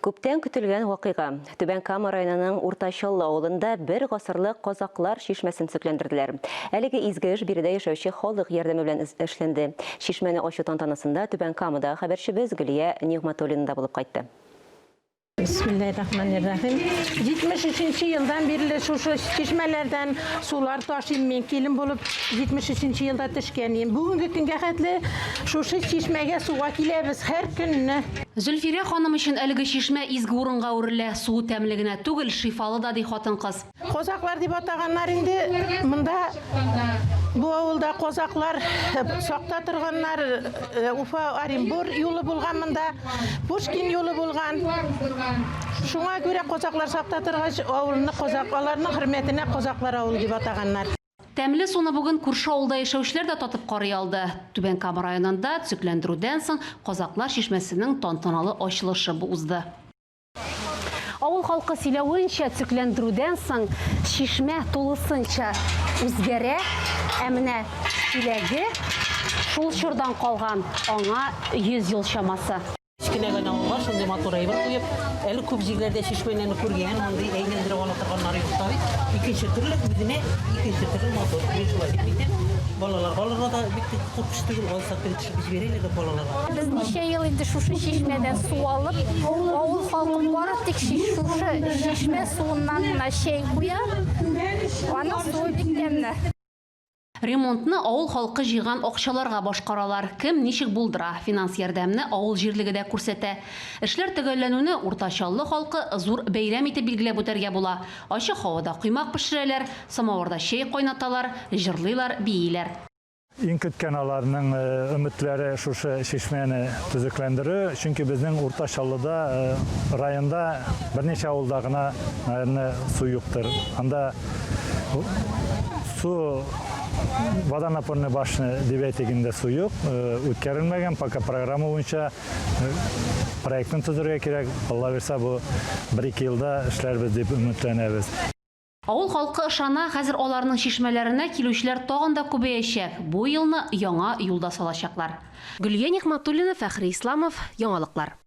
Күптән көтелгән вакыйга. Түбән Кама районының Урта Чаллы авылында бер гасырлык Казаклар чишмәсен төзекләндерделәр. Әлеге изге эш биредә яшәүче халык ярдәме белән эшләнде. Чишмәне ачу тантанасында Түбән Камадагы хәбәрчебез Гөлия Нигъмәтуллина да булып кайтты. Бисмиллаһир-рахманир-рахим. 73 нче елдан бирле шушы чишмәләрдән сулар ташыйм мин. Килен булып 73 нче елда төшкән идем. Бүгенге көнгә хәтле шушы чишмәгә суга киләбез һәр көнне. Зөлфирә ханым өчен әлеге чишмә изге урынга әверелә. Суы тәмле генә түгел, шифалы да, ди хатын-кыз. Казаклар дип атаганнар инде монда бу авылда казаклар сакта торганнар. Уфа Оренбур юлы булган монда, Пушкин юлы булган. Шуңа күрә казаклар сакта торгач, авылны казак, аларның хөрмәтенә Казаклар авылы дип атаганнар. Тәмле суны бүген күрше авылда яшәүчеләр дә татып карый алды. Түбән Кама районында төзекләндерүдән соң Казаклар чишмәсенең тантаналы ачылышы узды. Авыл халкы сөйләвенчә, төзекләндерүдән соң чишмә тулысынча үзгәрә, ә менә чиләге шул чордан калган, аңа 100 ел чамасы. Кечкенә генә авылга шундый матур әйбер куеп, әле күп җирләрдә чишмәләрне күргән, мондый әйләндереп ала торганнары юк та бит. Икенче төрле, үзенә икенче төрле матур. Мин шулай дип әйтәм. Балаларга алырга да бик куркыныч түгел, алсак теге төшереп җибәрәләр дә балаларга. Без ничә ел инде шушы чишмәдән су алып, авыл халкы бары тик шушы чишмә суыннан гына чәй куя. Аның суы бик тәмле. Ремонтны авыл халкы җыйган акчаларга башкаралар. Кем ничек булдыра. Финанс ярдәмне авыл җирлеге дә күрсәтә. Эшләр төгәлләнүне Урта Чаллы халкы зур бәйрәм итеп билгеләп үтәргә була. Ачык һавада коймак пешерәләр, самавырда чәй кайнаталар, җырлыйлар, бииләр. Иң көткән аларның өметләре шушы чишмәне төзекләндерү, чөнки безнең Урта Чаллыда районда берничә авылда гына, наверное, су юктыр. Анда су водонапорный башня дип әйтик инде су юк, үткәрелмәгән, пока программа буенча проектын төзергә кирәк. Алла бирсә, бу бер-ике елда эшләрбез дип өметләнәбез. Авыл халкы ышана, хәзер аларның чишмәләренә килүчеләр тагын да күбәячәк, бу елны яңа юл да салачаклар. Гөлия Нигъмәтуллина, Фәхри Исламов, Яңалыклар.